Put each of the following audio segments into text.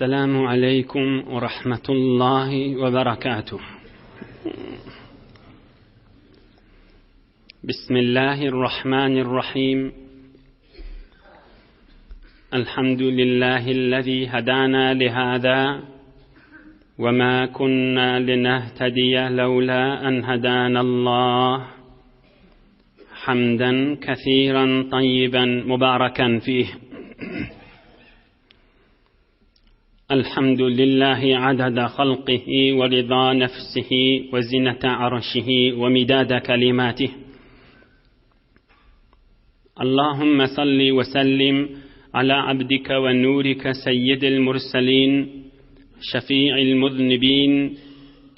Esselamu aleýkum we rahmetullahi we berekatuh. Bismillahirrahmanirrahim. Elhamdülillahi'llezî hedâna lihâzâ ve mâ kunnâ linehtediye levlâ en hedânallah. Hamden kesîren tayyiben mübâreken fîh. الحمد لله عدد خلقه ورضا نفسه وزنة عرشه ومداد كلماته اللهم صل وسلم على عبدك ونورك سيد المرسلين شفيع المذنبين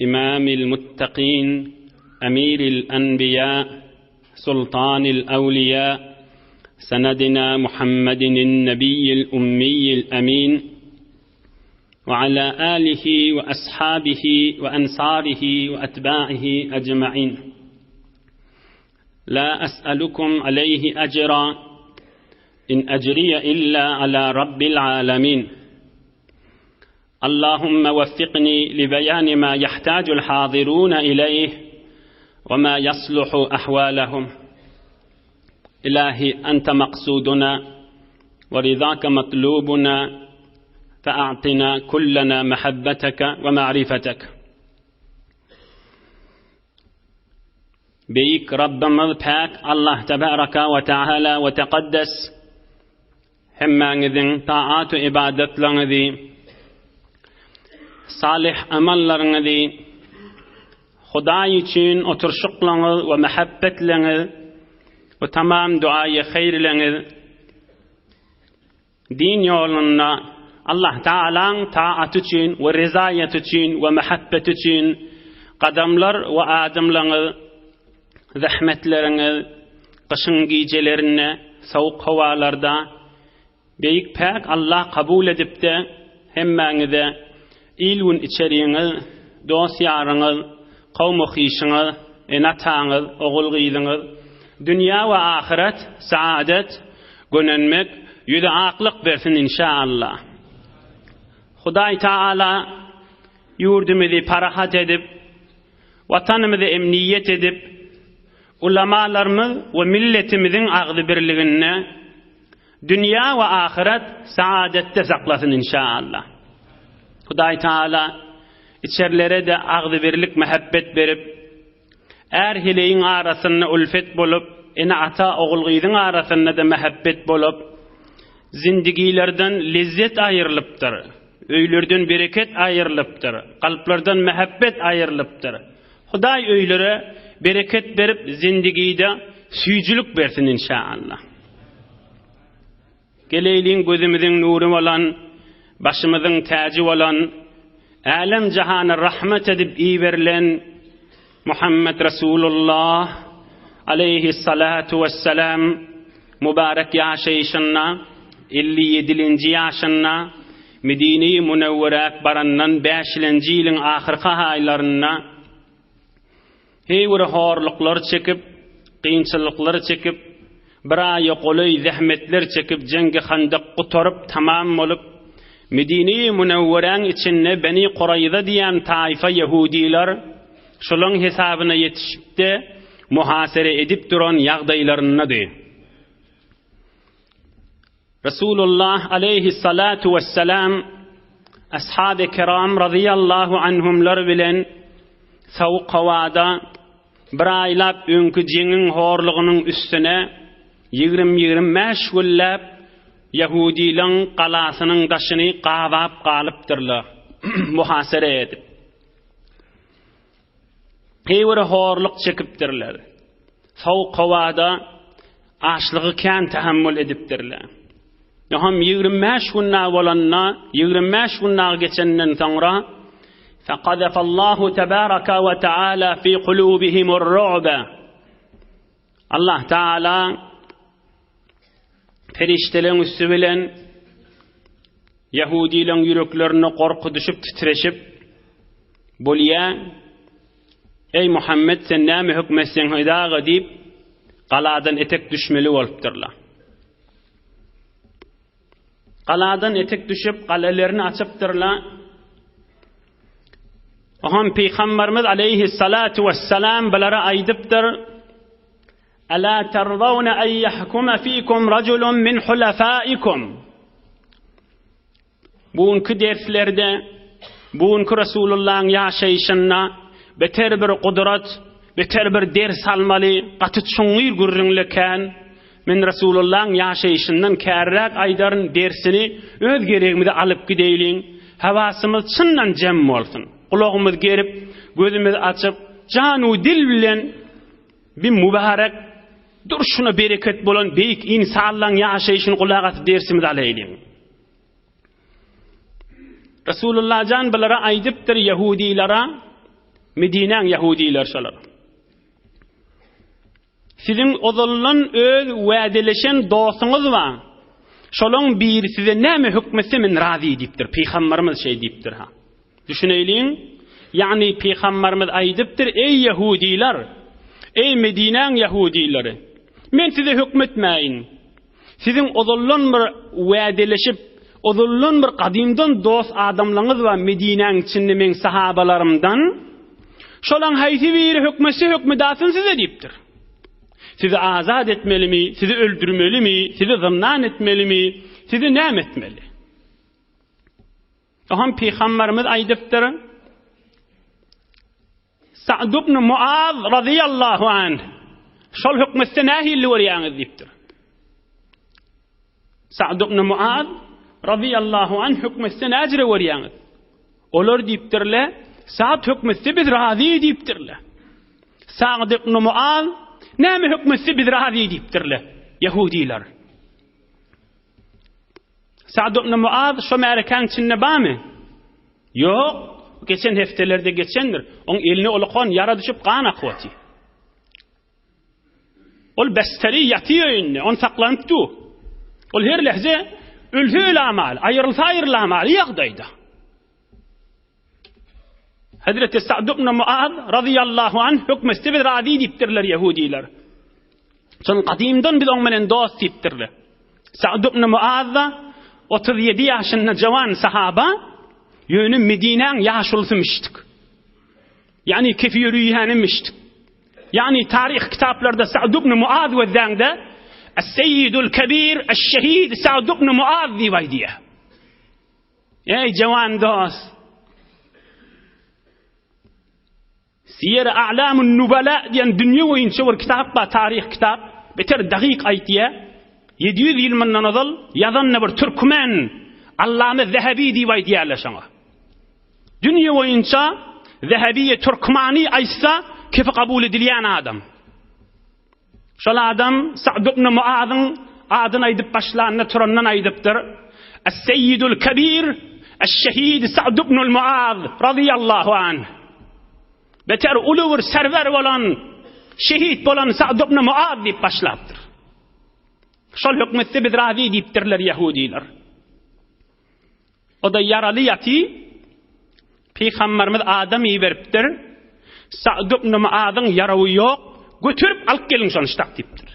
إمام المتقين أمير الأنبياء سلطان الأولياء سندنا محمد النبي الأمي الأمين وعلى آله وأصحابه وأنصاره وأتباعه أجمعين لا أسألكم عليه أجرا إن أجري إلا على رب العالمين اللهم وفقني لبيان ما يحتاج الحاضرون إليه وما يصلح أحوالهم إلهي أنت مقصودنا ورضاك مطلوبنا فأعطنا كلنا محبتك ومعرفتك Beýik Rabbymyz Päk Allah Tebaraka we Taala we Tekaddes hemmäňiziň taat we ibadatlaryňyzy, salyh amallaryňyzy, Hudaý üçin oturşyklaryňyz we mähebbetleňiz we tamam duaýy haýyrlaryňyz Din ýolunda Allah Tagalaň taaty üçin we rezaýaty üçin we mähebbeti üçin gadamlar we adymlaryňyz, zähmetleriňiz gyşyň gijelerinde, sowuk howalarda Beýik Päk Allah kabul edipde hemmäňize il-gün içeriňiz, dost-ýaryňyz, kowmy-hyşyňyz, ene-ataňyz, ogul-gyzyňyz, dünýä we ahyret saadet, gönenmek, ýüze aklyk bersin inşa-Allah. Hudaý Taala ýurdumyzy parahat edip, Watanymyzy emniýet edip, ulamalarymyz we milletimiziň agzybirliginde Dünýä we ahyret saadetde saklasyn inşaallah. Hudaý Taala içerlere-de agzybirlik mähebbet berip, är-heleýiň arasynda ulfet bolup, ene-ata, ogul-gyzyň arasynda-da mähebbet bolup, zindigilerden lezzet aýrylypdyr, öýlerden bereket aýrylypdyr, kalplardan mähebbet aýrylypdyr. Hudaý öýlere bereket berip, zindigide süýjülik bersin inşaallah. Geleýliň gözümiziň nury bolan, başymyzyň täji bolan, älem-jahana rahmet edip iberilen Muhammet Resulullah aleýhissalatu wessalam mübarek ýaşaýşynda, 57-nji ýaşynda Medine-i Münewweräk barandan bäşilenji ýylyň ahyrky aýlarynda Heý bir horluklar çekip, kynçylyklar çekip, bir aýa golaý zähmetler çekip Jeňgi Handak gutaryp tamam bolup, Medine-i Münewweräň içinde Beni Kuraýza diýen taýfa ýehudylar şolaň hesabyna ýetişipde muhasere edip duran ýagdaýlaryndady. Resulullah aleýhissalatu wessalam ashaby kiram razyýallahu anhumlar bilen sowuk howada bir aýlap öňki jeňiň horlugynyň üstüne 20-25 günläp ýahudylaň galasynyň daşyny gabap galypdyrlar, muhasere edip. Heý bir horluk çekipdirler. Sowuk howada açlygy kän tahammül edipdirler. Ýoham 25 gün dagy bolanda, 25 gün dagy geçenden soňra Faqadafallahu tebaraka we taala fi kulubihimur ru'ba. Allah Taala perişdeleriň üsti bilen Ýahudylaryň ýüreklerine gorky düşüp titreşip, Bolýa, eý Muhammet, sen näme höküm etseň hydaga diýip, galadan etek düşmeli bolupdyrlar. Galadan etek düşüp, galelerini açypdyrlar. Ohan Pygamberimiz aleyhissalatu vesselam bulara aýdypdyr. Ala tardawna an yahkuma fikum rajulun min hulafaikum. Bu günki derslerde, bu günki Resulullahyň ýaşaýşynda beter bir gudrat, beter bir ders almaly, gaty çuňňur gürrüňle kän. Men Resulullahyň ýaşaýşyndan kärräk aýdaryn dersini öz geregimizi alyp gideýliň. Hawasymyz çyndan jem bolsun. Gulagymyz gerip, gözümiz açyp, jan-u dil bilen bir mübarek durşuna bereket bolan beýik ynsanlaryň ýaşaýşyny gulak asyp dersimizi alaýlyň. Resulullah jan bulara aýdypdyr ýehudilere, Medinäň ýehudileri şolar. Siziň ozaldan öz wädeleşen dostuňyz bar. Şolaň biri size näme hökmetse men razy diýipdir. Pygamberimiz şeý diýipdir ha. Düşüneýliň. Ýagny pygamberimiz aýdypdyr, eý ýehudiler, eý Medinäň ýehudileri, men size hökmetmäýin. Siziň ozaldan bir wädeleşip, ozaldan bir gadymdan dost adamlaryňyz bar Medinäň içinde meň sahabalarymdan. Şolaň haýsy biri hökmetse hökmüdasyn size diýipdir. Sizi azat etmelimi, sizi öldürmelimi, sizi zyndan etmelimi, sizi näme etmeli? Oňam pygamberimiz aýdypdyr. Sa'd ibn Muaz razyýallahu anh şol hökmetse nähili görýäňiz diýipdir. Sa'd ibn Muaz razyýallahu anh hökmetse näjire görýäňiz? Olar diýipdirle, Sa'd hökmetse biz razy diýipdirle. Sa'd ibn Muaz näme hökmetse biz razy diýipdirle. Ýehudiler. Sa'd ibn Muaz şo märekäň içinde barmy? Ýok, geçen hepdelerde geçendir. Oň eline ulakan ýara düşüp gan akyp otyr. Ol besteri ýatyr öýünde, on saklanyp dur. Ol her lehze ölse ölamaly, aýrylsa aýrylamaly ýagdaýda. Hazreti Sa'd ibn Muaz radiyallahu anh hökmetse biz razy diýipdirler ýehudiler. Şol gadymdan biz oň bilen dost diýipdirler. Sa'd ibn Muaz da 37 ýaşynda jawan sahaba, ýöne Medinäň ýaşulusy mişdik. Ýagny kefi ýörüýäni mişdik. Ýagny taryh kitaplarda Sa'd ibn Muaz gözläňde As-Seyyidul Kebir, Aş-Şehid Sa'd ibn Muaz diýip aýdýar. Eý jawan dost! Siýer A'lamun Nubala diýen dünýe boýunça bir kitap bar, taryh kitap. Beter dagyk aýtýar. 700 ýyl mundan ozal ýazan bir türkmen Allame Zehebi diýip aýdýarlar şoňa. Dünýe boýunça Zehebi Türkmani aýtsa, kefi kabul edilýän adam. Şol adam Sa'd ibn Muazyň adyny aýdyp başlanda turandan aýdypdyr. Es-Seyyidul Kebir, Eş-Şehid Sa'd ibn Muaz radiyallahu anh. Beter uly bir serwer bolan, şehit bolan Sa'd ibn Muaz diýip başlapdyr. Şol hökmetse biz razy diýipdirler ýehudiler. O-da ýaraly ýaty. Pygamberimiz adam iberipdir. Sa'd ibn Muazyň ýarawy ýok, göterip alyp geliň şony ştak diýipdir.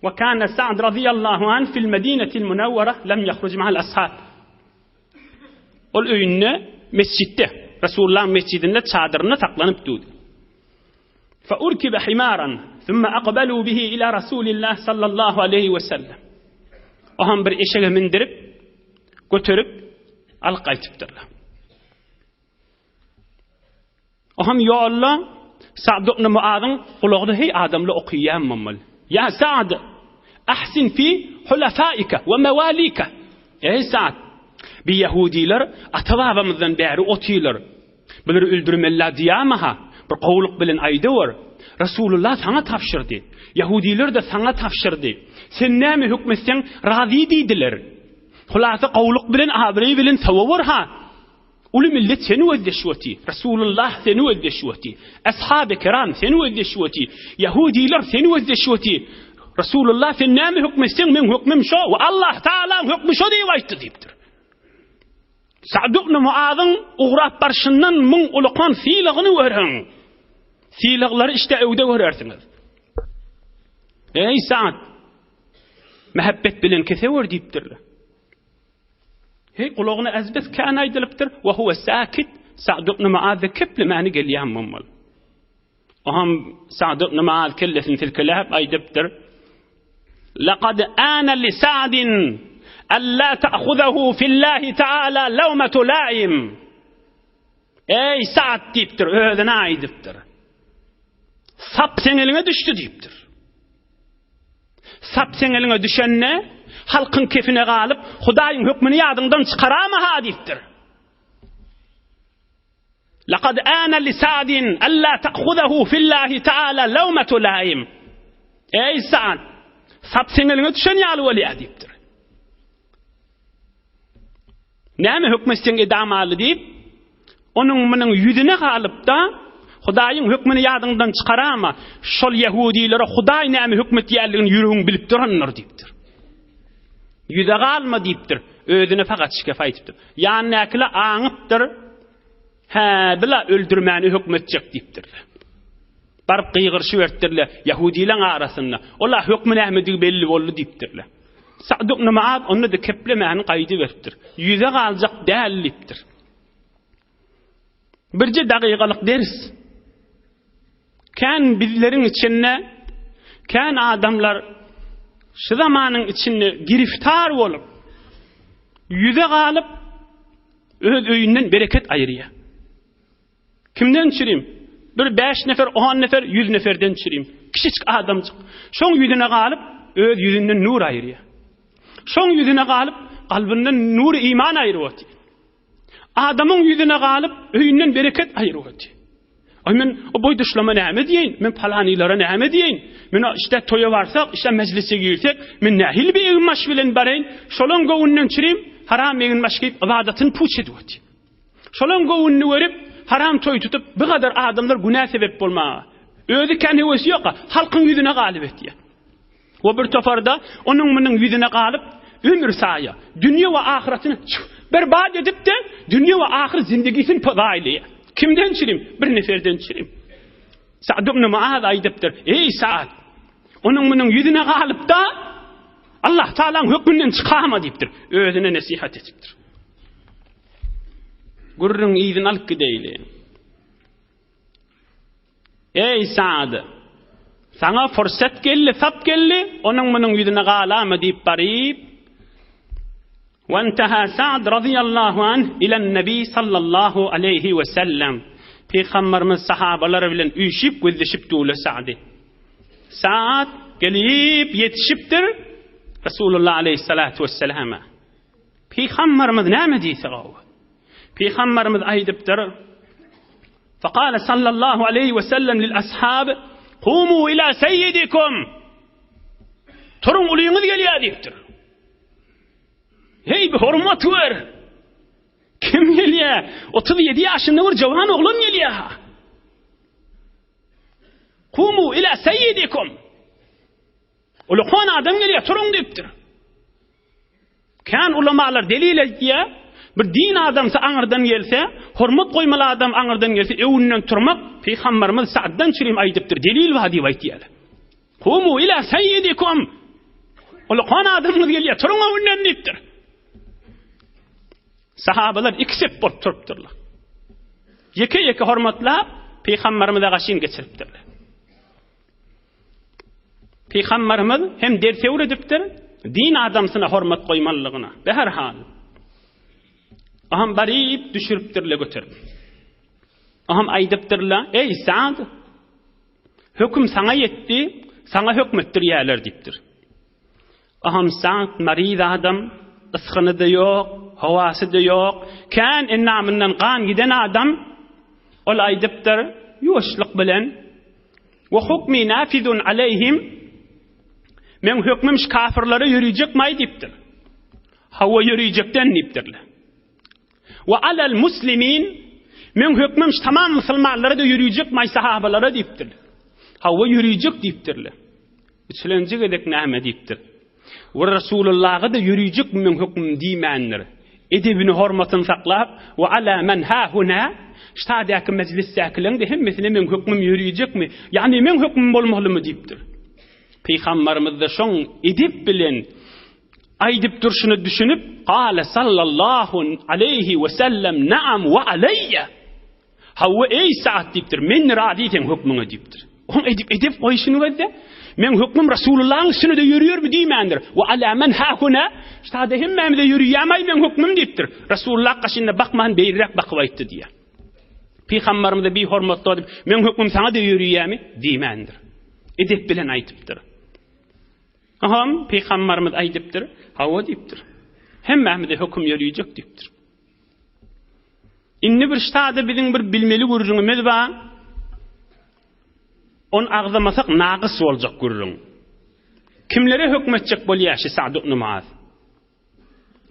Wa kana Sa'd radiyallahu anh fil Medinetil Munawwara lem yahruj ma'al ashab. Ol öýünde mesjitde, Resulullahyň mesjidinde çadyrynda saklanyp durdy. Fa urkibe himaran, thumma aqbalu bihi ila Rasulillah sallallahu aleyhi we sellem. O hem bir eşege mindirip, göterip alyp gaýtypdyrlar. O hem ýolda Sa'd ibn Muazyň gulagyna hey adamlar okaýan mummul. Ya Sa'd, ahsin fi hulafaika we mawalika. Ey Sa'd, bi ýahudiler ata-babamyzdan bäri otyrlar. Bulary öldürmeli-la diýýärmi-ha? Bir gowulyk bilen aýdawer. Resulullah saňa tabşyrdy. Ýahudiler-de saňa tabşyrdy. Sen näme höküm etseň, razy diýdiler. Hulasa gowulyk bilen, abraý bilen sowawer-ha. Uly millet seni gözleşip otyr. Resulullah seni gözleşip otyr. Ashaby kiram seni gözleşip otyr. Ýahudiler seni gözleşip otyr. Resulullah sen näme höküm etseň, meň hökmüm şo we Allah Tagalaň hökmi şo diýip aýtdy diýipdir. Sa'd ibn Muazyň ugrap barşyndan muň ulukan sylagyny görüň. Sylaglary işte öwde görersiňiz. Eý Sa'd! Mähebbet bilen kesewer diýipdirler. Heý, gulagyna ezbes kän aýdylypdyr, we huwe sakit, Sa'd ibn Muaz keplemäni gelýän bolmaly. Oham Sa'd ibn Muaz kellesini silkeläp aýdypdyr. Laqad ana li Sa'din alla ta'khuzahu fillahi ta'ala lawmatu la'im. Eý Sa'd diýipdir, özüne aýdypdyr. Sap seň eliňe düşdi diýipdir. Sap seň eliňe düşende, halkyň kefine galyp, Hudaýyň hökmüni ýadyňdan çykarama-ha diýipdir. Laqad ana li Sa'din alla ta'khuzahu fillahi ta'ala lawmatu la'im. Eý Sa'd, sap seň eliňe düşen ýaly bolýar diýipdir. Näme hökm etseň edamaly diýip, onuň munuň ýüzüne galyp-da, Hudaýyň hökmüni ýadyňdan çykarama, şol ýehudilere Hudaý näme hökm etýänligini ýüregiň bilip durandyr diýipdir. Ýüze galma diýipdir, özüne fakat şikef aýdypdyr. Ýanyndakylar aňypdyr, Hä, bila öldürmäni hökm etjek diýipdirler. Baryp gygyryşyberipdirler ýahudileň arasynda. Ola hökmi nämedigi belli boldy diýipdirler. Sa'd ibn Muaz onda-da keplemäni gaýdyberipdir. Ýüze galjak däl diýipdir. Birje dagygalyk ders. Kän bizleriň içinde kän adamlar şu zamanyň içinde giriftar bolup, ýüze galyp, öz öýünden bereket aýyrýar. Kimden çürim? Bir bäş nefer, on nefer, ýüz neferden çürim. Kiçijik adamjyk. Şoň ýüzüne galyp, öz ýüzünden nur aýyrýar. Şoň ýüzüne galyp, kalbyndan nur iman aýryp otyr. Adamyň ýüzüne galyp, öýünden bereket aýryp otyr. Aý men o boýdaşlama näme diýeýin? Men palanylara näme diýeýin? Men o işte toýa barsak, işte mejlise girsek, men nähili bir eginbaş bilen baraýyn? Şolaň göwnünden çürim, haram eginbaş geýip, ybadatyny puç edip otyr. Şolaň göwnüni görüp, haram toý tutup, bu gadar adamlar günä sebep bolmaga. Özi kän höwesi ýok-a, halkyň ýüzüne galyp etýär. We bir toparda onuň munuň ýüzüne galyp, ömür saýa, dünýe we ahyratyny berbat edip-de, dünýe we ahyr zindigisini zaýalaýar. Kimden çürim? Bir neferden çürim. Sa'd ibn Muaz aýdypdyr, Eý Sa'd! Onuň munuň ýüzüne galyp-da, Allah Taalaň hökmünden çykama diýipdir. Özüne nesihat edipdir. Gürrüň yzyny alyp gideýli. Eý Sa'd! Saňa fursat geldi, sap geldi, onuň-munuň ýüzüne galama diýip baryp, Wenteha Sa'd razyýallahu anh ilen-nebi sallallahu aleýhi we sellem. Pygamberimiz sahabalary bilen üýşüp gözleşip durlar Sa'dy. Sa'd gelip ýetişipdir Resulullah aleýhissalatu wesselama. Pygamberimiz näme diýse gowy. Pygamberimiz aýdypdyr, Fekale sallallahu aleýhi we sellem lil ashab, Kumu ila seyyidikum. Turuň ulyňyz gelýär diýipdir. Hey bir hormat ber. Kim gelýär? 37 ýaşynda bir jawan oglan gelýär. Kumu ila seyyidikum. Ulukan adam gelýär, turuň diýipdir. Kän ulamalar delil aýtýar, bir din adamsy aňyrdan gelse, hormat goýmaly adam aňyrdan gelse, öwünden turmak Pygamberimiz Sa'ddan çürim aýdypdyr, delil bar diýip aýtýarlar. Kumu ila sayyidikum. Ulukan adamyňyz gelýär, turuň öwünden diýipdir. Sahabalar iki sep bolup turupdyrlar. Ýeke-ýeke hormatlap Pygamberimize gaşyn geçiripdirler. Pygamberimiz hem ders öwredipdir, din adamsyna hormat goýmalydygyna. Beherhal. Aham baryp düşüripdirle göterip. Aham aýdypdyrla, Eý Sa'd, höküm saňa ýetdi, saňa hökm etdirýärler diýipdir. Aham Sa'd maryz adam, ysgyny-da ýok, howasy-da ýok, kän endamyndan gan giden adam, ol aýdypdyr, ýuwaşlyk bilen, Wa hukmi nafizun aleýhim, Meň hökmüm şu kafirlere ýörüjekmaý diýipdir. Hawa ýörüjekden diýipdirler. Wa alal muslimin, Meň hökmüm şu tamam musulmanlara-da ýörüjekmaý sahabalara diýipdir. Hawa ýörüjek diýipdirler. Üçlenji gezek näme diýipdir? We Resulullaha-da ýörüjekmi meň hökmüm diýmändir. Edebini, hormatyny saklap, we ala men ha huna, ştadäki mejlisdäkileň-de hemmesine meň hökmüm ýörüjekmi? Ýagny meň hökmüm bolmalymy diýipdir. Pygamberimiz-de şoň edep bilen. Aýdyp durşuna düşünip, Gale sallallahu aleýhi we sellem naam we aleýýe. Hawa eý Sa'd diýipdir, men razy seň hökmüňe diýipdir. Oň edip edep goýşuny gözle. Meň hökmüm Rasulullahyň üstüne-de ýörüýärmi diýmändir. We ala men hahuna, ştada hemmämize ýörüýämaý meň hökmüm diýipdir. Rasulullah gaşynda bakman beýleräk bakyp aýtdy diýýär. Pygamberimize bi hormatly edip, meň hökmüm saňa-da ýörüýämi diýmändir. Edep bilen aýdypdyr. Aham, pygamberimiz aýdypdyr, hawa diýipdir. Hemmämize höküm ýörüýjek diýipdir. Indi bir ştada biziň bir bilmeli gürrüňimiz bar. On agzamasak nagys boljak gürrüň. Kimlere hökmetjek bolýar şi Sa'd ibn Muaz?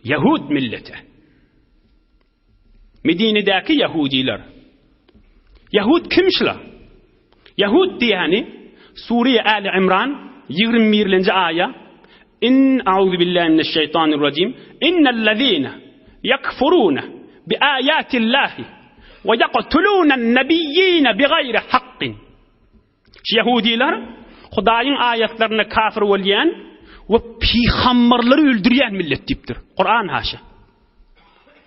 Ýahud millete. Medinedäki ýahudiler. Ýahud kim şula? Ýahud diýýäni Sure Äli Imran 21-nji aýa In auzu billahi mineşşeýtanirrajim Innellezine ýekfuruna bi aýatillahi we ýektulunan nebiyyine bigaýri hakkin Şu ýahudiler Hudaýyň aýatlaryna kafir bolýan we pygamberleri öldürýän millet diýipdir. Kuran haşa.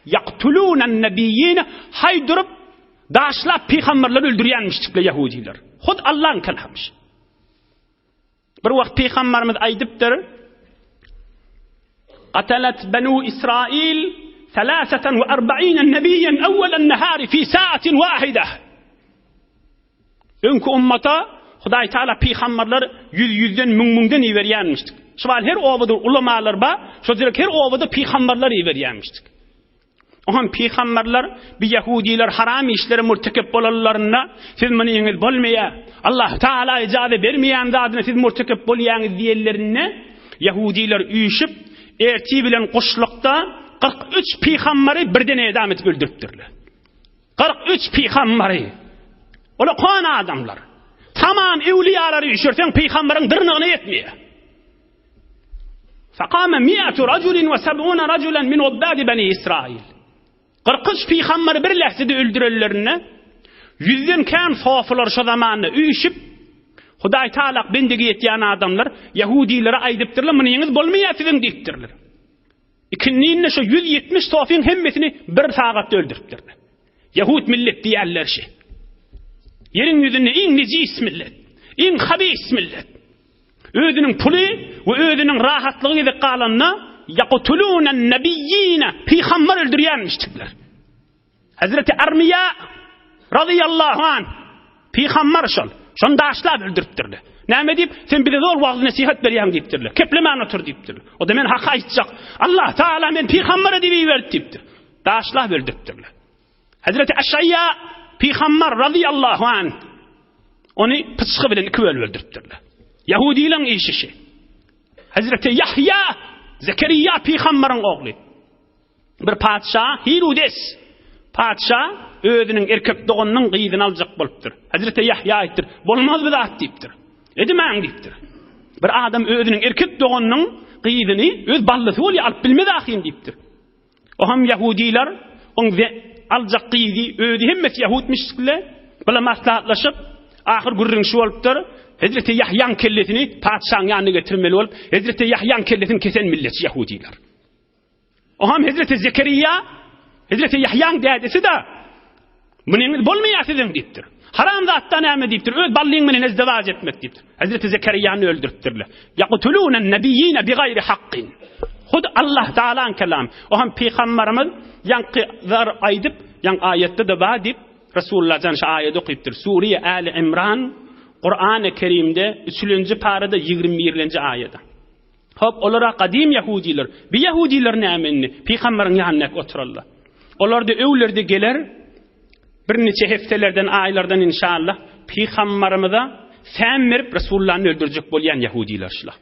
Ýaktulunan nebiyyine haý durup daşlap pygamberleri öldürýänmişdikler ýahudiler. Hut Allaň kelamyş. Bir wagt pygamberimiz aýdypdyr, Gatalat banu Israil selaseten we arba'ine nebiyen awwelen nahari fi sa'atin wahida. Öňki ummata Hudaý Taala pygamberler ýüz-ýüzden, müň-müňden iberýänmişdik. Şu wagt her obada ulamalar bar, şo direk her obada pygamberler iberýänmişdik. Oňam pygamberler bi ýahudiler haram işlere murtekep bolanlarynda siz munyňyz bolmaýar. Allah Taala ijaza bermeýän zadyna siz murtekep bolýaňyz diýenlerinde ýahudiler üýşüp erti bilen guşlukda 43 pygamberi birden edam edip öldüripdirler. 43 pygamberi. Olar kon adamlar. Tamam ewliýalary üýşürseň pygamberiň dyrnagyna ýetmeýär. Fekame mi'atu raculin we seb'une raculen min ubbadi beni Israil. 43 pygamberi bir lähzede öldürenlerinde ýüzden kän sofylar şo zamanda üýşüp Hudaý Taala bendigi etýän adamlar ýahudilere aýdypdyrlar, munyňyz bolmaýar siziň diýipdirler. Ikindinde şo 170 sofyň hemmesini bir sagatda öldüripdirler. Ýahud millet diýerler şi. Ýeriň ýüzünde iň nejis millet, iň habis millet. Özüniň puly we özüniň rahatlygy gezek galanda ýakutulunan nebiyyine pygamber öldürýänmişdikler. Hazreti Armiya radıyallahu an pygamber şol. Şony daşlap öldüripdirler. Näme diýip, sen bize zor wagyz nesihat berýäň diýipdirler. Keplemän otur diýipdirler. O da men hak aýtjak. Allah Taala men pygambere diýip iberdi diýipdir. Daşlap öldüripdirler. Hazreti Aşaýa pygamber radıyallahu an ony pyçgy bilen iki bölüp öldüripdirler. Ýahudileň işi şi. Hazreti Ýahýa Zekeriýa pygamberiň ogly. Bir patyşa Hirudes patyşa özüniň erkek doganynyň gyzyny aljak bolupdyr. Hazreti Ýahýa aýtdyr, bolmaz bu zat diýipdir. Edmäň diýipdir. Bir adam özüniň erkek doganynyň gyzyny öz ballysy bolýar alyp bilmez ahyn diýipdir. O hem ýahudiler, oň aljak gyzy, özi hemmesi ýahudmyşdikle, bile maslahatlaşyp, ahyr gürrüň şu bolupdyr, Hezreti Ýahýaň kellesini patyşaň ýanyna getirmeli bolup, Hezreti Ýahýaň kellesini kesen milletçi ýahudiler. O hem Hezreti Zekeriýa, Hezreti Ýahýaň dädesi-de, Munyňyz bolmaýar siziň diýipdir. Haram zatda näme diýipdir? Öz ballyň bilen izdiwaç etmek diýipdir. Hezreti Zekeriýany öldüripdirler. Ýaqtuluna nabiyina bigaýri haqqin. Hud Allah Taalan kelam. O hem pygamberimiz ýaňky zar aýdyp, ýaň aýatda-da bar diýip, Resulullah jan şu aýady okypdyr. Sure Ali Imran Kur'an-ı Kerimde 3-nji parada 21-nji aýada. Hop, olar-a gadym ýahudylar. Bi ýahudylar näme indi? Pygamberiň ýanynda oturarlar. Olar-da öwlerde geler, birniçe hepdelerden, aýlardan inşallah, pygamberimize säm berip Resulullany öldürjek bolýan ýahudylar şular.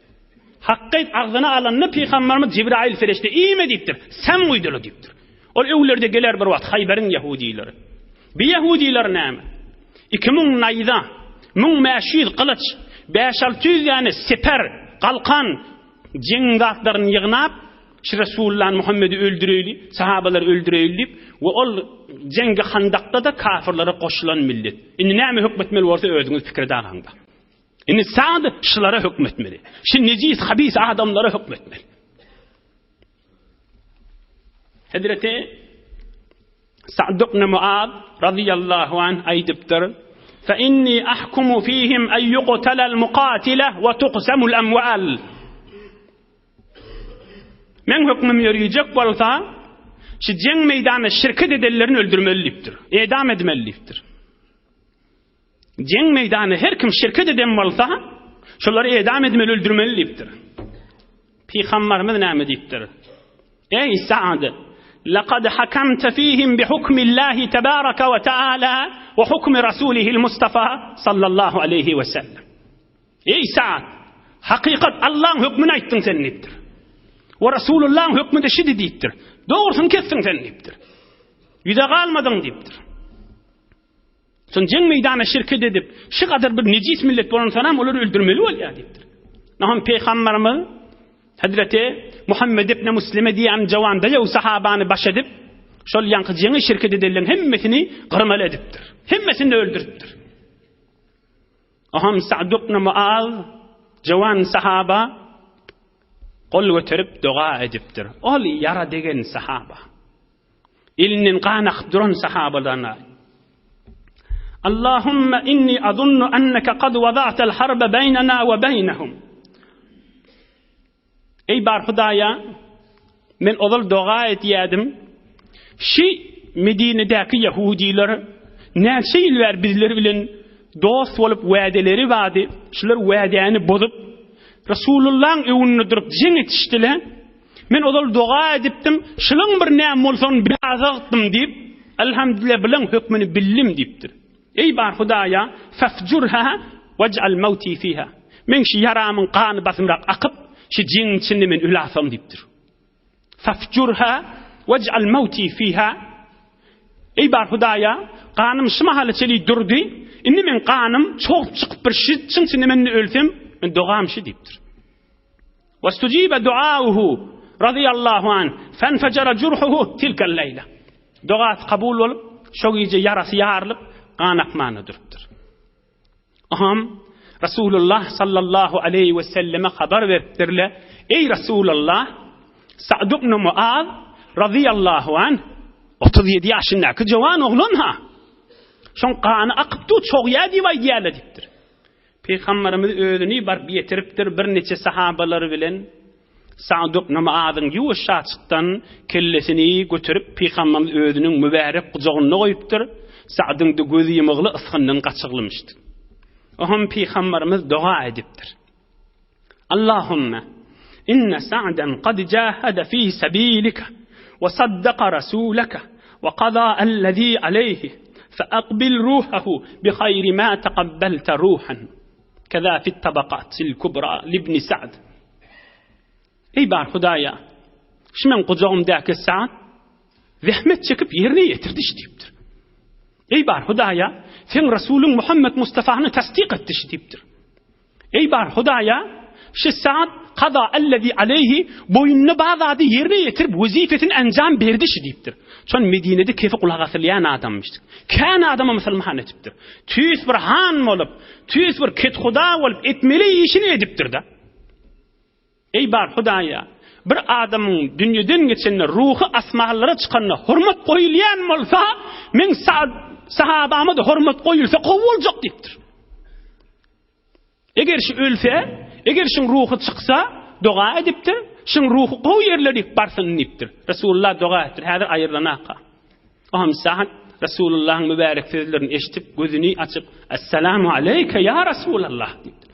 Hakky agzyna alanda pygamberimiz Jibrail ferişte iýme diýipdir, säm guýdular diýipdir. Ol öwlerde geler bir wagt Haýbaryň ýahudilary. Bi ýahudylar näme? 2000 naýza, 1500 gylyç, bäş-alty ýüz däne seper, galkan, jeň zatlaryny ýygnap, şu Resulullah Muhammedi öldüreýli, sahabalary öldüreýli diýip we ol jeňgi Handakda-da kafirlere goşulan millet. Indi näme hökmetmeli bolsa özüňiz pikir edagaňda. Indi Sad şulara hökmetmeli. Şu nejis, habis adamlara hökmetmeli. Hezreti Sa'd ibn Muaz radiyallahu anh aýdypdyr, Fe inni ahkumu fihim en yuqtalal muqatila we tuqsamul amwal. Meň hökmüm ýörüjek bolsa, şu jeň meýdanyna şirket edenlerini öldürmeli diýipdir. Edam etmeli diýipdir. Jeň meýdanyna her kim şirket eden bolsa, şolary edam etmeli, öldürmeli diýipdir. Pygamberimiz näme diýipdir? Eý Sa'd, laqad hakamta fihim bi hukmillahi tebaraka we taala we hukmi rasulihil Mustafa sallallahu aleyhi we sellem. Eý Sa'd, hakykat Allaň hökmüni aýtdyň sen diýipdir. We Rasulullahyň hökmü de şidi diýipdir. Dogrusyny kesdiň sen diýipdir. Ýüze galmadyň diýipdir. Soň jeň meýdana şirket edip, şu gadar bir nejis millet bolansoňam olary öldürmeli bolýar diýipdir. Naham Pygamberimiz Hazreti Muhammed ibn Muslime diýen jawan daýaw sahabany baş edip, şol ýaňky jeňe şirket edenleriň hemmesini gyrmaly edipdir. Hemmesini öldüripdir. Aham Sa'd ibn Muaz jawan sahaba gol göterip doga edipdir. Ol ýara degen sahaba. Elinden gan akyp duran sahabadan Allahumma inni azunnu annaka qad wada'tal harba baynana we baynahum. Eý bar Hudaýa, men ozal doga edýärdim. Şi Medinedäki ýahudiler näçe ýyl bäri bizler bilen dost bolup wädeleri bardy. Şular wädäni bozup, Resulullahyň öňünde durup jeň etişdiler. Men ozal doga edipdim, şulyň bir näme bolsagyny bilazakdym diýip, Elhamdülillah bileň hökmüni bildim diýipdir. Eý bar Hudaýa, fafjurha waj'al mawti fiha. Meň şu ýaramyň gany basymrak akyp, şu jeňiň içinde men ölasam diýipdir. Fafjurha waj'al mawti fiha. Eý bar Hudaýa, ganym şu mahala çenli durdy, indi meň ganym çogup çykyp bir şu çyň içinde men ölsem, men dogam şu diýipdir. Westujibe duauhu radiyallahu anh fenfejere jurhuhu tilkel leýle. Dogasy kabul bolup, şo gije ýarasy ýarylyp, gan akmana durupdyr. Aham Rasulullah sallallahu aleyhi ve selleme habar beripdirle, Ey Rasulullah, Sa'd ibn Muaz radiyallahu anh 37 ýaşyndaky jowan oglan ha. Şoň gany akyp dur, çogýar diýip aýdýarlar diýipdir. Pygamberimiz özüni baryp ýetiripdir birniçe sahabalary bilen. Sa'd ibn Muazyň ýuwaşjaçykdan kellesini göterip Pygamberimiz özüniň mübärek gujagynda goýupdyr. Sa'dyň-da gözi ýumugly ysgyndan gaçyglymyşdy. Oňam Pygamberimiz doga edipdir. Allahümme inne Sa'dan kad jahada fi sabilike we saddaka rasuleke we kaza ellezî aleyhi fe akbil ruhahu bi hayri ma tekabbelte ruhan. Keza fit tabakatil kubra libni Sa'd. Eý bar Hudaýa, şu meň gujagymdaky Sa'd zähmet çekip ýerine ýetirdi şu diýipdir. Eý bar Hudaýa, seň Rasulyň Muhammed Mustafany tasdik etdi şu diýipdir. Eý bar Hudaýa, şu saat kaza ellezi aleyhi boýnuna bar zady ýerine ýetirip wezipesini enjam berdi şu diýipdir. Şon Medinede kefi gulak asylýan adamyş. Kän adamy musulman edipdir. Tüýs bir han bolup, tüýs bir kethuda bolup etmeli işini edipdir-de. Eý bar Hudaýa, bir adamyň dünýeden geçende ruhy asmanlara çykanda hormat goýulýan bolsa, meň sahabama-da hormat goýulsa gowy boljak diýipdir. Eger şu ölse, eger şuň ruhy çyksa, doga edipdir, şuň ruhy gowy ýerlere barsyn diýipdir. Resulullah doga etdir, häzir aýrylanaka. Ohm Sa'd Resulullahyň mübärek sözlerini eşidip, gözüni açyp, Esselamu aleyke ya Resulallah diýipdir.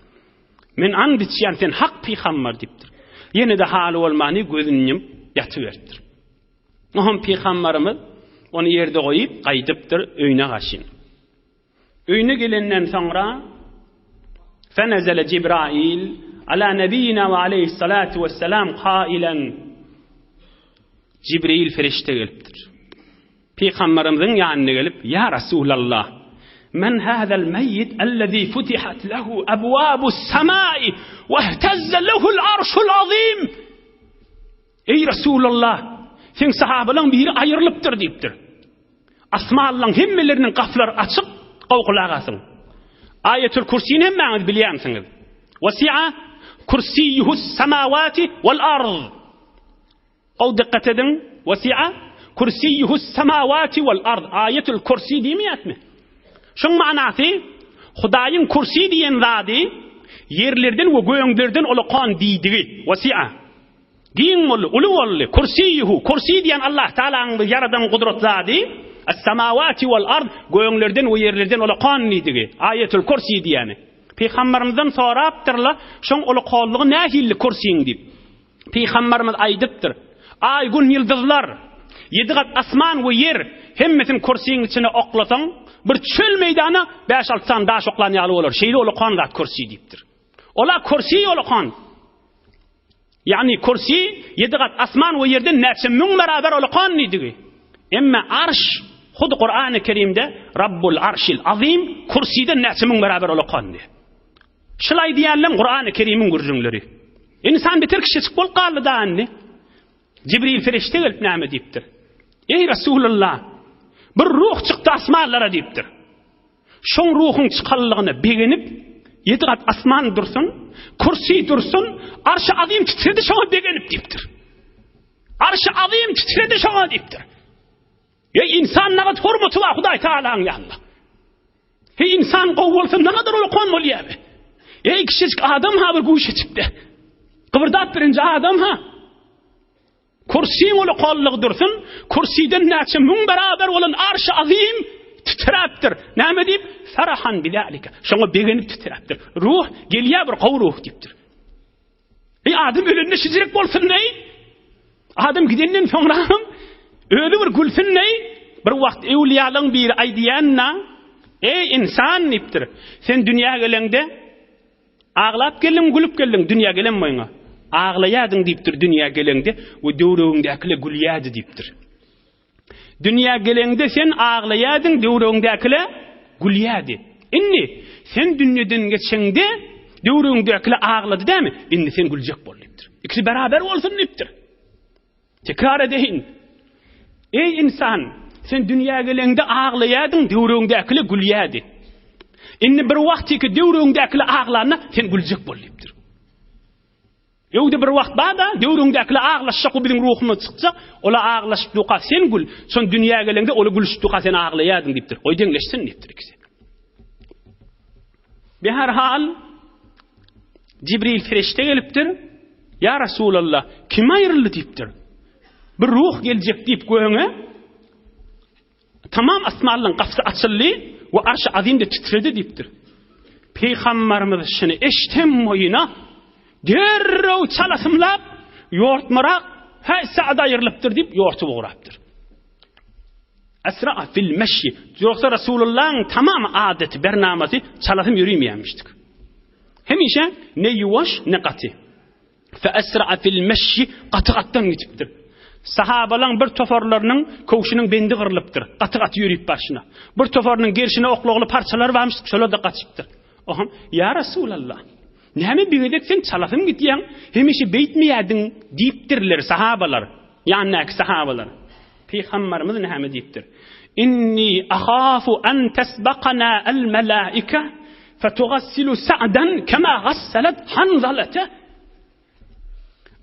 Men and içýän, sen hak pygamber diýipdir. Ýene-de haly bolmany gözüni ýumup ýatyberipdir. Ohm pygamberimiz ony ýerde goýup gaýdypdyr öýüne gaşyn. Öýüne gelenden soňra Fenezele Jibrail ala nebiyina we aleyhissalatu vesselam kailen Jibril ferişte gelipdir. Pygamberimiziň ýanyna gelip, Ýa Rasulallah, men hazal meýit ellezî futihat lehu abwabus semai we ihtezze lehul arşul azim. Eý Resulallah, seň sahabalaň biri aýrylypdyr diýipdir. Asmanlaň hemmeleriniň gapylary açyk, gowy gulak asyň. Aýatul Kürsini hemmäňiz bilýänsiňiz. Wasi'a kursiyyuhus samawati wal ard. Gowy dikkat ediň. Wasi'a kursiyyuhus samawati wal ard. Aýetul Kursi diýmeýäsmi? Şoň manasy Hudaýyň kursi diýen zady ýerlerden we göňlerden ulakan diýdigi. Wasi'a. Giň boldy, uly boldy. Kursiýuhu, kursi diýen Allah Tagalaň bir ýaradan gudrat zady, Es-samawati wal ard, göňlerden we ýerlerden ulakan diýdigi. Aýetul Kursi diýeni. Pygambermizden sorapdyrlar, şoň ulakanlygy nähili kursiň diýip. Pygamberimiz aýdypdyr, Aý, gün, ýyldyzlar, ýedi gat asman we ýer, hemmesini kursiň içine oklasaň, bir çöl meýdana bäş-alty sany daş oklan ýaly bolar. Şeýle ulakan zat kursi diýipdir. Ola kursi ulakan. Ýagny kursi ýedi gat asman we ýerden näçe müň beraber ulakan diýdigi. Emma arş hut Kurany Kerimde Rabbul Arşil Azim kursiden näçe müň beraber ulakan diýdi. Şul aýdýanlam Kurany Kerimiň gürrüňleri. Insan beter kişiçik bolup galdy da indi. Jibril perişde gelip näme diýipdir? Eý Resulullah, bir ruh çykdy asmanlara diýipdir. Şoň ruhuň çykanlygyna begenip, ýedi gat asman dursun, kürsi dursun, arşy azym titredi şoňa begenip diýipdir. Arşy azym titredi şoňa diýipdir. Ey insan nagat hormaty bar Hudaý Taalaň ýanynda. Hey insan gowy bolsa nagadar ulakan bolýar. Ey kişijik adam ha bir guşeçikde. Gybyrdap birinji adam ha. Kürsiň ulakanlygy dursun, kürsiden näçe müň beraber bolan arşy azym titräpdir. Näme diýip? Farahan bidalika. Şoňa begenip titräpdir. Ruh gelýär bir gowy ruh diýipdir. Ey adam ölende şijirek bolsun neý? Adam gidenden soňra hem özi bir gülsün neý? Bir wagt öwliýalaryň biri aýdýan-da, Ey insan diýipdir. Sen dünýä geleňde Aglap geldiň, gülüp geldiň, dünýä gelen boýuňa. Aglaýardyň diýipdir dünýä geleňde we döwregiňdäkiler gülýärdi diýipdir. Dünýä geleňde sen aglaýardyň, döwregiňdäkiler gülýärdi. Indi sen dünýeden geçeňde döwregiňdäkiler aglady dämi? Indi sen güljek bol diýipdir. Ikisi beraber bolsun diýipdir. Tekrar edeýin. Eý ynsan, sen dünýä geleňde aglaýardyň, döwregiňdäkiler gülýärdi. Indi bir wagtyky döwregiňdäkiler aglanda, sen güljek bol diýipdir. Öwde bir wagt bar-da, döwregiňdäkiler aglaşjak, bu biziň ruhumyz çykjak, olar aglaşyp durka sen gül, şon dünýä geleňde olar gülüşip durka sen aglaýardyň diýipdir. Goý deňleşsin diýipdir ikisi. Beherhal Jibril perişde gelipdir. Ýa Resulallah, kim aýryldy diýipdir. Bir ruh geljek diýip göňe tamam asmanlaryň gapysy açyldy we arşy azim-de titredi diýipdir. Pygamberimiz şuny eşden boýuna derrew çalasymlap, ýortmarak, Hä, Sa'd aýrylypdyr diýip ýortup ugrapdyr. Esra fil meşyi. Ýogsa Resulullahyň tamam adaty, bernamasy çalasym ýörimeýänmişdik. Hemişe ne ýuwaş, ne gaty. Fe esra fil meşyi gaty-gatdan gidipdir. Sahabalaň bir toparlarynyň köwşüniň bendi gyrylypdyr. Gaty-gaty ýörüp barşyna. Bir toparynyň gerşine oklagly parçalar barmyş, şolar-da gaçypdyr. Oňa, Ýa Resulallah, näme bir gezek sen çalasym gidýäň, hemişe beýtmeýärdiň diýipdirler sahabalar, ýanyndaky sahabalar. Pygamberimiz näme diýipdir? Inni ahafu an tasbaqana al malaika fatugassilu sa'dan kema gassalat Hanzalata.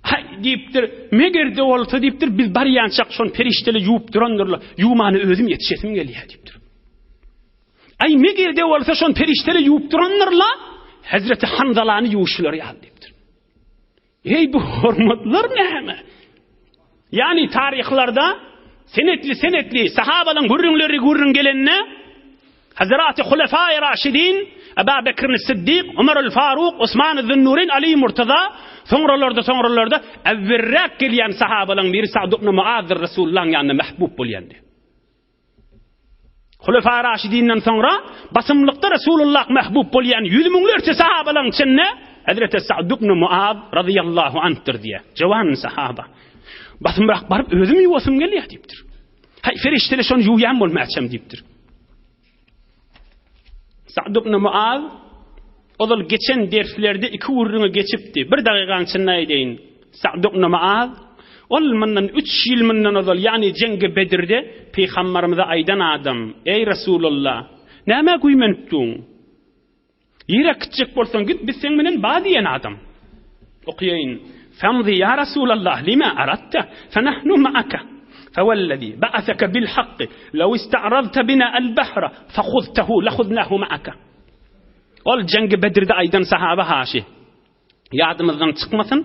Haý diýipdir, meger-de bolsa diýipdir, biz barýançak şony perişdeler ýuwup durandyrlar. Ýuwmana özüm ýetişesim gelýär diýipdir. Aý meger-de bolsa şony perişdeler ýuwup durandyrlar. Hazreti Hanzalany ýuwuşlary ýaly diýipdir. Eý bu hormatlar näme? Ýagny taryhlarda senetli senetli sahabalaryň gürrüňleri gürrüň gelende Hazreti Hulefai Raşidin, Eba Bekr Siddik, Ömer el Faruk, Osman Zünnurin, Ali Murtaza, soňralarda soňralarda äwwerräk gelýän sahabalaryň biri Sa'd ibn Muazdyr Resulullahyň ýanynda mahbub bolýandy. Hulefa Raşidinden soňra basymlykda Resulullah mahbub bolýan ýüz müňlerçe sahabalaryň içinde Hazreti Sa'd ibn Muaz radıyallahu anhdyr diýe. Jawan sahaba. Basymrak baryp özüm ýuwasym gelýär diýipdir. Haý ferişteler şony ýuwýan bolmaçam diýipdir. Sa'd ibn Muaz ozal geçen derslerde iki gürrüňi geçipdi. Bir dagygaň içinde aýdaýyn. Sa'd ibn Muaz ol mundan üç ýyl mundan ozal, ýagny Jeňgi Bedirde Pygamberimize aýdan adam, Eý Resulallah, nämä güýmenip duň? Ýere gitjek bolsaň git, biz seň bilen ba diýen adam. Okaýyn. Famzi ýa Resulallah lima aradta, fe nahnu ma'aka. Fewellezî ba'aseke bil hakky lew ista'razte bina el bahra fehuztehu lehuznahu ma'ake. Ol jeňgi Bedirde aýdan sahaba haşy. Ýadymyzdan çykmasyn.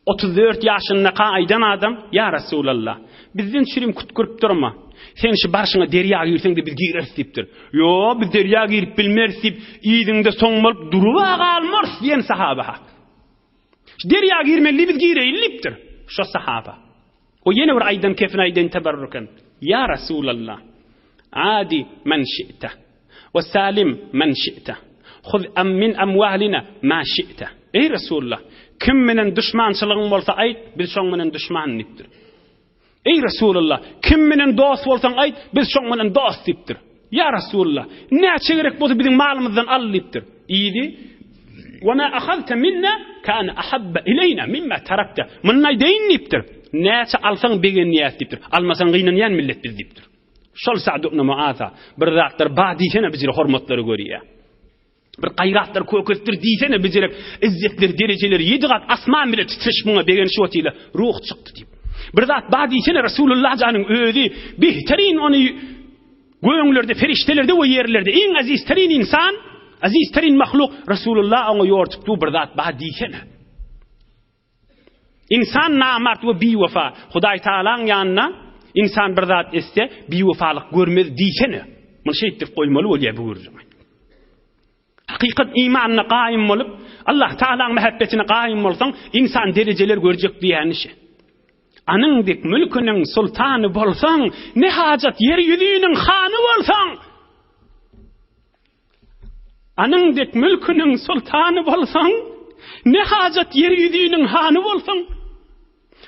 34 ýaşyndaka aýdan adam, Ýa Resulallah, bizden çürim kütkürip durma. Sen şu barşyňa derýa girseň-de biz gireris diýipdir. Ýo, biz derýa girip bilmeris diýip, yzyňda soň bolup duruba galmarys diýen sahaba hak. Şu derýa girmeli biz gireýli diýipdir. Şo sahaba. O ýene bir aýdan kefin aýdan teberrüken. Ýa Resulallah, adi men şi'te we salim men şi'te. Huz am min amwalina ma şi'te. Eý Resulallah, kim menen duşmançylygyň bolsa aýt, biz şoň menen duşman diýipdir. Eý Resulallah, kim menen dost bolsaň aýt, biz şoň menen dost diýipdir. Ýa Resulallah, näçe gerek bolsa biziň malymyzdan al diýipdir. Idi. Wa ma ahazta minna kana ahabba ileýna mimma tarakta. Muny aýdaýyn diýipdir. Näçe alsaň begenýäs diýipdir. Almasaň gynanýan millet biz diýipdir. Şol Sa'd ibn Muaza bir zatlar ba diýsene bizire hormatlary görýär. Bir gaýratlar kökesdir diýsene bijerek izzetler derejeler ýedi gat asman bile titreşip muňa begenişip otyla ruh çykdy diýip. Bir zat bar diýsene Resulullah janyň özi behterin ony göňlerde perişdelerde we ýerlerde iň aziz terin insan aziz terin mahluk Resulullah oňa ýortup dur bir zat bar diýsene. Ynsan namart we biwefa. Hudaý Tagalaň ýanynda ynsan bir zat etse, biwefalyk görmez diýsene. Muny şeýtdirip goýmaly bolýar bu gürrüňi. Hakykat imanyna gaýym bolup, Allah Tagalaň mähebbetine gaýym bolsaň, ynsan derejeler görjek diýýäni şi. Anyň dek mülküniň sultany bolsaň, ne hajat ýer ýüzüniň hany bolsaň? Anyň dek mülküniň sultany bolsaň, ne hajat ýer ýüzüniň hany bolsaň?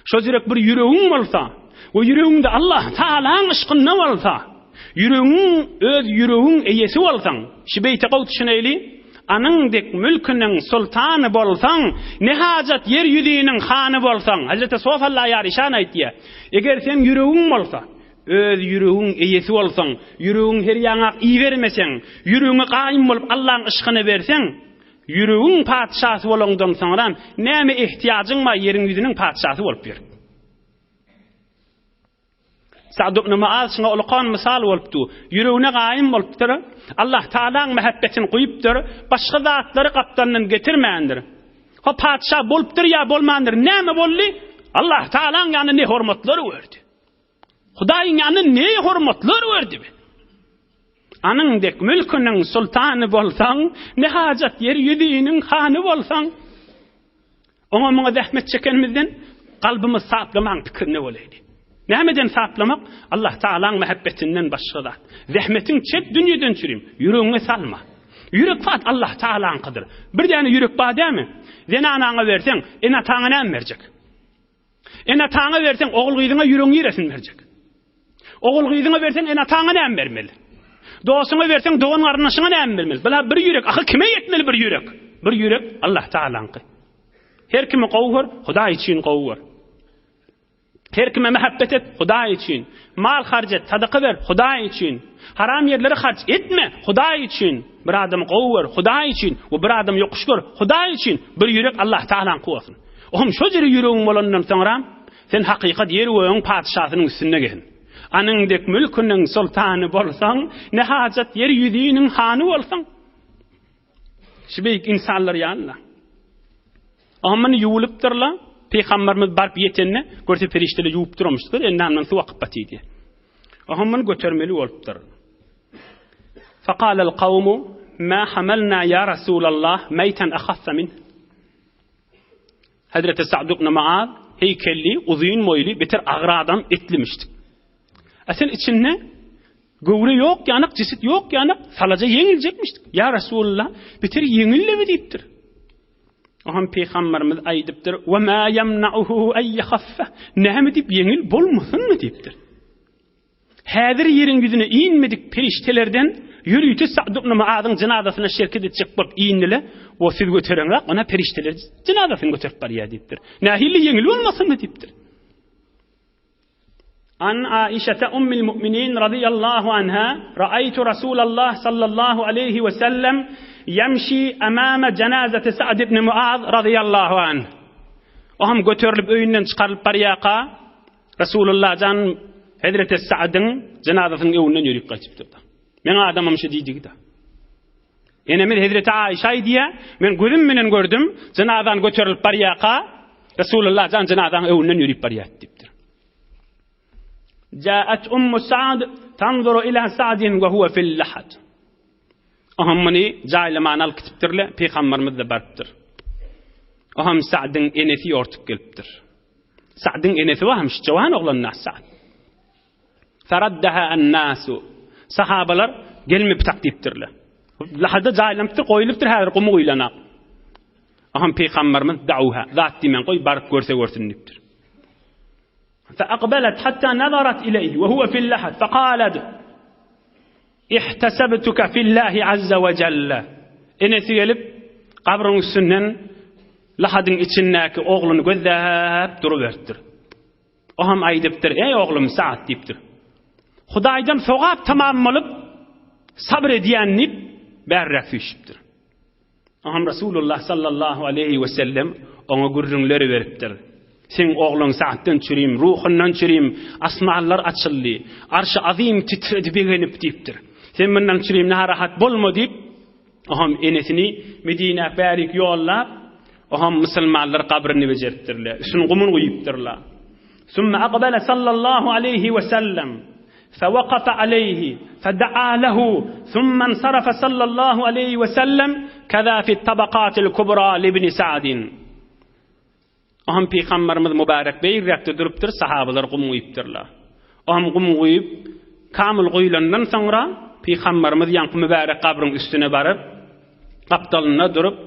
Şo jürek bir ýüregiň bolsa we ýüregiňde Allah Tagalaň yşkynda bolsa, ýüregiň öz ýüregiň eýesi bolsaň, şu beýte gowy düşüneýli, Anyň dek mülküniň sultany bolsaň, ne hajat ýer ýüzüniň hany bolsaň? Hezreti Sof Allaýar işan aýtýar, Eger seň ýüregiň bolsa, Öz ýüregiň eýesi bolsaň, ýüregiň her ýaňak ibermeseň, ýüregiňe gaýym bolup Allaň yşkyny berseň, ýüregiň patyşasy bolaňdan soňram näme ehtiýajyň bar ýeriň ýüzüniň patyşasy bolup ýör. Sa'd ibn Muaz şuňa ulukan mysal bolupdy. Ýüregine gaýym bolupdyr. Allah Taalaň mähebbetini guýupdyr. Başga zatlary gapdalyndan getirmändir. Ha patyşa bolupdyr ýa bolmandyr, näme boldy? Allah Taalaň ýanynda ne hormatlar gördi. Hudaýyň ýanynda ne hormatlar gördi be. Anyň dek mülküniň sultany bolsaň, ne hajat ýer ýüzüniň hany bolsaň. Oňa muňa zähmet çekenimizden kalbymyz saplamaň pikirine bolaýdy. Nämeden saplamak? Allah Taalaň mähebbetinden başga zat. Zähmetiň çek dünýeden çürim, ýüregiňe salma. Ýürek fat Allah Taalaňkydyr. Bir däne ýürek bar dämi? Zenanaňa berseň, ene-ataňa näme berjek? Ene-ataňa berseň, ogul-gyzyňa ýüregiň niresini berjek? Ogul-gyzyňa berseň, ene-ataňa näme bermeli? Dostuňa berseň, dogan-garyndaşyňa näme bermeli? Bula bir ýürek, ahyr kime ýetmeli bir ýürek? Bir ýürek Allah Tagalaňky. Her kimi gowy gör, Hudaý üçin gowy gör. Her kime mähebbet et, Hudaý üçin. Mal harç et, sadaka ber, Hudaý üçin. Haram ýerlere harç etme, Hudaý üçin. Bir adamy gowy gör, Hudaý üçin we bir adamy ýokuş gör, Hudaý üçin. Bir ýürek Allah Tagalaňky bolsun. Ohm şo jere ýüregiň bolandan soňra, sen hakykat ýer-gögüň patyşasynyň üstünde gezin. Anyň dek mülküniň soltany bolsaň, ne hajat ýer ýüzüniň hany bolsaň. Şu beýik ynsanlar ýaly-la. Ohm muny ýuwulypdyr-la, pygamberimiz baryp ýetende, görse perişdeler ýuwup duramyşdyr, endamyndan suw akyp batydy. Ohm muny götermeli bolupdyr. Faqalal kawmu ma hamalna ya Rasulallah meýtan ahassa min. Hezreti Sa'd ibn Muaz heýkelli, uzyn boýly, beter agyr adam etlimişdi. Asyl içinde göwre ýok ýanyk, jeset ýok ýanyk, salaja ýeňiljekmişdi. Ýa Resulullah, beter ýeňillemi diýipdir. Oňa pygamberimiz aýdypdyr: "Wa ma ýamna'uhu ay yahaffa." Näme diýip ýeňil bolmasynmy diýipdir. Häzir ýeriň ýüzüne inmedik perişdelerden ýörite Sa'd ibn Muazyň jynazasyna şerket etjek bolup indile, O siz götereňzok, ona perişdeler jynazasyny göterip barýar diýipdir. Nähili ýeňil bolmasynmy diýipdir. An Aişete ummil mu'minin radiyallahu anha ra'aytu Rasulallah sallallahu aleyhi ve sellem yemşi amama janazati Sa'd ibn Muaz radiyallahu anh. O hem göterilip öýünden çykarylyp barýarka. Resulullah jan Hezreti Sa'dyň jynazasynyň öňünden ýörüp gaýdypdyr. Meň adamym şu diýdigi-de. Enemiz Hezreti Aýşa aýdýar, men gözüm bilen gördüm, jynazan göterilip barýarka, Resulullah jan jynazaň öňünden ýörüp barýar diýipdir. Ja'at ummu Sa'd tanzuru ila Sa'din we huwa fil lahad. Oham muny jaýlamany alyp gitipdirler, pygamberimiz-de barypdyr. Oham Sa'dyň enesi ýortup gelipdir. Sa'dyň enesi bar hem şu jawan oglan Sa'd. Faraddaha an-nasu. Sahabalar gelme pitak diýipdirler. Lahada jaýlanypdyr, goýulypdyr, häzir gumy guýlanak. Aham pygamberimiz da'uha, zat diýmän goý, baryp görse görsün diýipdir. Fa aqbalat hatta nazarat ilayhi wa huwa fil lahad fa qalat Ihtasabtuka fillahi azza we jalla. Enesi gelip gabryň üstünden lahadyň içindäki ogluny gözläp duruberipdir. O hem aýdypdyr, Eý oglum Sa'd diýipdir. Hudaýdan sogap tamam bolup, sabyr edýän diýip, bärräk süýşüpdir. O hem Resulullah sallallahu aleýhi we sellem oňa gürrüňler beripdir. Seň ogluň Sa'ddan çürim, ruhundan çürim, asmanlar açyldy, arşy azym titredi begenip diýipdir. Sen mundan çürim narahat bolma diýip, Oham enesini Medinä bärik ýollap, oham musulmanlar gabryny bejeripdirler. Üstüne gumun guýupdyrlar. Summa aqbala sallallahu aleýhi we sellem fewakafa aleýhi fedaa lehu summa ensarafa sallallahu aleýhi we sellem keza fi tabakatil kubra libni Sa'din. Oham pygamberimiz mübärek beýigräkde durupdyr, sahabalar gum guýupdyrlar. Oham gum guýup, kamyl guýlandan soňra pygamberimiz ýaňky mübärek gabryň üstüne baryp, gapdalynda durup,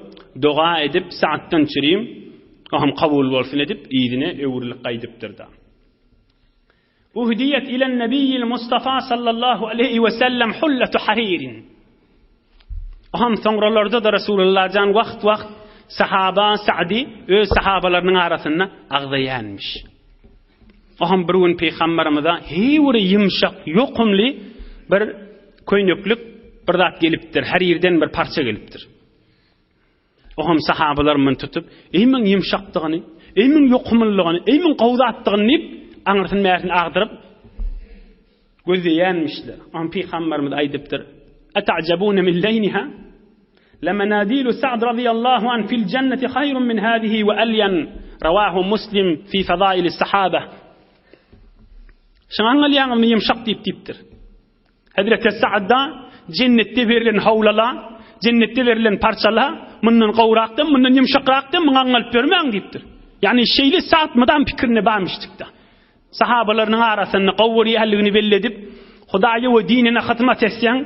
doga edip, saatdan çürim, oham kabul bolsun edip, yzyna öwrülip gaýdypdyr-da. Uhdiyet ilen nebiyyil Mustafa sallallahu aleyhi we sellem hulletu haririn. Oham soňralarda-da Resulullah jan wagt-wagt sahaba Sa'di öz sahabalarynyň arasynda agzaýanmyş. Oham bir gün pygamberimize heý bir ýumşak, ýokumly bir köýneklik bir zat gelipdir, harirden bir parça gelipdir. Oňam sahabalar muny tutup, Eý muň ýumşakdygyny, eý muň ýokumlylygyny, eý muň gowy zatdygyny diýip, aňyrsyny bärsini agdyryp gözleýänmişler. Oňam pygamberimiz aýdypdyr, Eta'jabune min leýniha? Lemenadilu Sa'd radiyallahu an fil jenneti haýrun min hadihi we alyan. Rawahu Muslim fi fadaili sahaba. Şuňa aňalýaňyzmy ýumşak diýip diýipdir. Hezreti Sa'da jennetde berlen howlala, jennetde berlen parçala mundan gowrakdan, mundan ýumşakrakdan muňa aňalyp bermäň diýipdir. Ýagny şeýle Sa'd mydam pikirine barmyşdykda. Sahabalarynyň arasynda gowurýanlygyny belli edip, Hudaýa we dinine hyzmat etseň,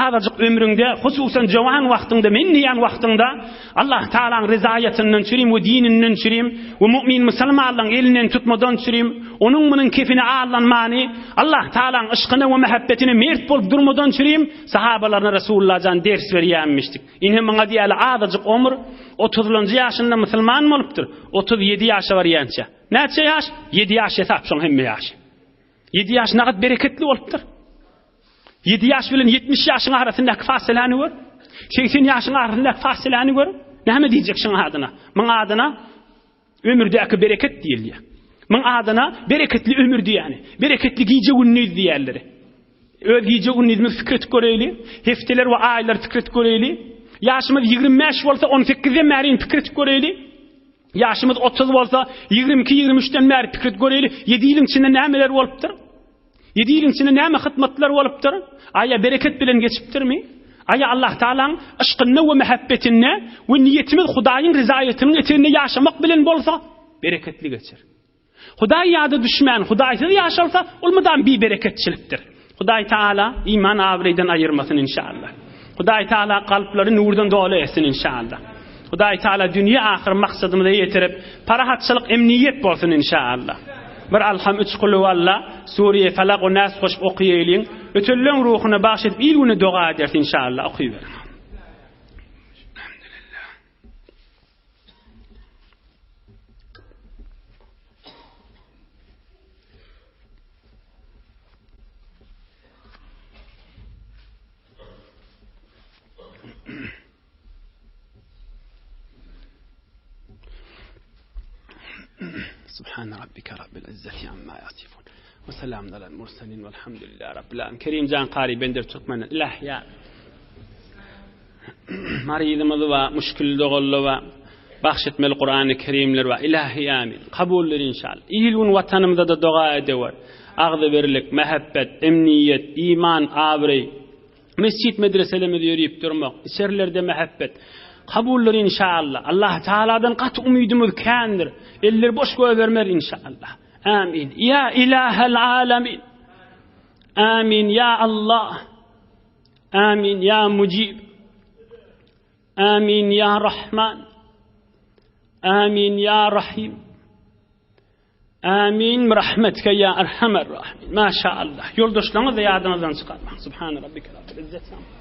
azajyk ömrüňde, hususan jowan wagtyňda, men diýýän wagtyňda Allah Tagalaň ryzaýatyndan çürim we dininden çürim we mu'min musulmanlaryň elinden tutmadan çürim, onuň munuň kefine aldanmany, Allah Tagalaň yşkyna we mähebbetine mert bolup durmadan çürim, sahabalaryna Resulullah jan ders berýänmişdik. Ine muňa diýeli azajyk omur, otuzlanjy ýaşynda musulman bolupdyr, 37 ýaşa barýança. Näçe ýaş? 7 ýaş hesap şoň hemme ýaşy. 7 ýaş nagat bereketli bolupdyr. 7 ýaş bilen 70 ýaşyň arasyndaky fasyläni gör. 80 ýaşyň arasyndaky fasyläni gör. Näme diýjek şuň adyna? Muň adyna ömürdäki bereket diýilýär. Muň adyna bereketli ömür diýýäni. Bereketli gije gündiz diýýärler. Öz gije gündizimizi pikir edip göreýli. Hepdeler we aýlary pikir edip göreýli. Ýaşymyz 25 bolsa 18-den bäri pikir edip göreýli. Ýaşymyz 30 bolsa 22-23-den bäri pikir edip göreýli. 7 ýylyň içinde nämeler bolupdyr? 7 ýylyň içinde näme hytmatlar bolupdyr? Aýa bereket bilen geçipdirmi? Aýa Allah Taalaň yşkynda we mähebbetinde we niýetimiz Hudaýyň ryzaýatynyň eteginde ýaşamak bilen bolsa, bereketli geçer. Hudaý ýada düşmän, Hudaýsyz ýaşalsa, ol mydam bibereketçilikdir. Hudaý Taala iman abraýdan aýyrmasyn inşallah. Hudaý Taala kalplary nurdan doly etsin inşallah. Hudaý Taala dünýe ahyr maksadymyza ýetirip, parahatçylyk, emniýet bolsun inşallah. Bir Alham üç Kulüwalla, Suriye Falak we Nas goşup okaýalyň. Ötenleň ruhuna bagş edip il güne doga ederis inşallah. Okyberiň. Subhane rabbike rabbil izzeti amma yasifun. Ve selamun alel murselin velhamdülillahi rabbil alemin. Kerim Jan Kari Bender Türkmenden. Ilah ya. Maryzymyz wa, müşkil doganly wa, bahş etmeli Kur'an-ı Kerimler wa. Ilahi amin. Kabuldyr inşallah. Il gün watanymyza da doga edewer. Agzybirlik, mähebbet, emniýet, iman, abraý. Mesjit medreselerimiz ýörüp durmak, içerilerde mähebbet. Kabuldyr inşallah. Allah Teala'dan gaty umydymyz kändir. Eller boş goýbermez inşallah. Amin. Ya ilahel alemin. Amin ya Allah. Amin ya mujib. Amin ya Rahman. Amin ya Rahim. Amin rahmetike ya erhamer rahimin. Maşallah. Ýoldaşlaryňyzy ýadyňyzdan çykarmaň. Subhane rabbike rabbil izzeti.